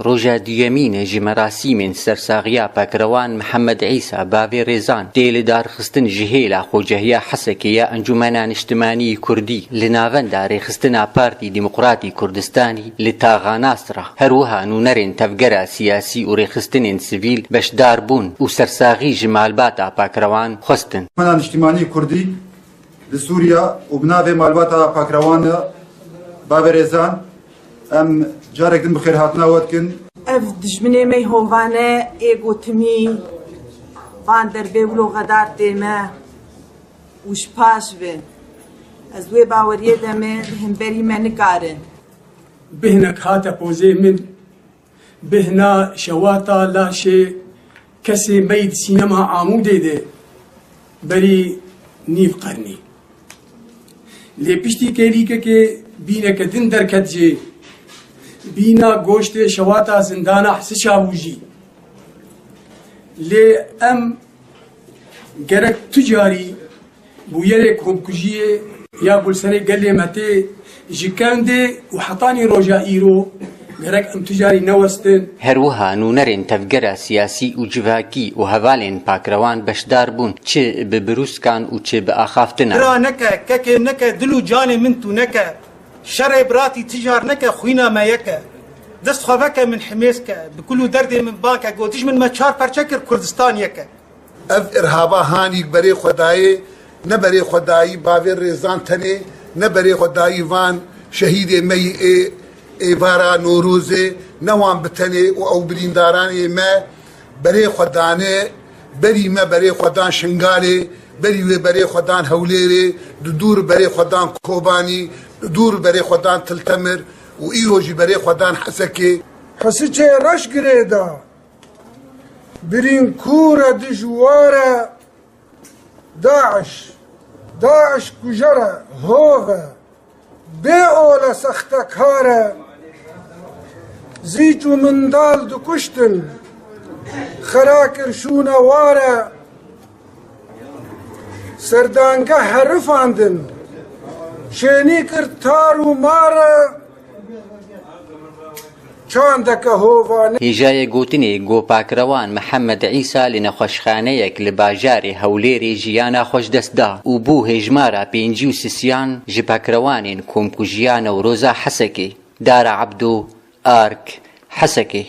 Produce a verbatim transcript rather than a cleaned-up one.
Roja duyemîn ji merasîmên sersaxiya Pakrewan Mihemed Îsa bavê Rêzan tê li darxistin ji hêla Xocehiya Hesekê ya Encûmena Niştimanî Kurdî li navenda rêxistina Partî Demokratî Kurdistanî li taxa Nasra. Her wiha nûnerên tevgera siyasî û rêxistinên sivîl beşdar bûn û sersaxî ji malbata Pakrewan xwestin. Encûmena Niştimanî Kurdî li Sûriya û bi navê malbata Pakrewan de bavê Rêzan, em carek din bi xêrhatina we dikin. Ev dijminê me yê hovane ê gotimî van derbê wilo xedar tê me û ji paş ve ez wê baweriyê de me li hemberî me nikarin. Bihnek hate pozê min, bihna şewata laşê kesê me yî di sînema Amûdê de berî nîv qernî. Lê piştî kêlîkekê bîneke din derket jê. Bîna goştê şewata zindana Hisi Çavûjî. Lê em gerek tu carî bûyerê komkujiyê ya Gulsenê gelê me tê ji kevn dê û hetanî roja îro gerek em tu carî newestin. Her wiha nûnerên tevgera siyasî û civakî û hevalên Pakrewan beşdar bûn, çi bi birûskan û çi bi axaftina. Bira neke, kekê neke, dil û canê min tu neke. Şerê biratî tijar neke, xwîna me yeke. Dest xwe veke min himêz ke, bi kul û derdê min bake, got dijmin me çar perçe kir, Kurdistan yeke. Ev irhaba hanî berê xwe dayê, ne berê xwe dayî bavê Rêzan tenê, ne berê xwe dayî van şehîdê me yî ê êvara Nowrozê, ne wan bi tenê û ew birîndaranê me berê xwe dane, berî me berê xwe dan Şingalê, berî wê berê xwe dan Hewlêrê, di dûr berê xwe dan Kobanî, di dûr berê xwe dan Til Temir û îro jî berê xwe dan Hesekê. Hesiçê reş girê da. Birîn kûr e, dijwar e, DAIŞ, DAIŞ kujer e, hov e, bê ol e, sextekar e. Zîc û mindal dikuştin, xera kir şûne war e. Serdangeh herifandin, şênî kir tar û mar e. Çandeke hovane. Hêjayê gotinê ku Pakrewan Mihemed Îsa li nexweşxaneyek li bajarê Hewlêrê jiyana xwe ji dest da û bû hêjmara pêncî û sisiyan ji pakrewanên komkujiya Newroza Hesekê. Dara Ebdo, Ark, Hesekê.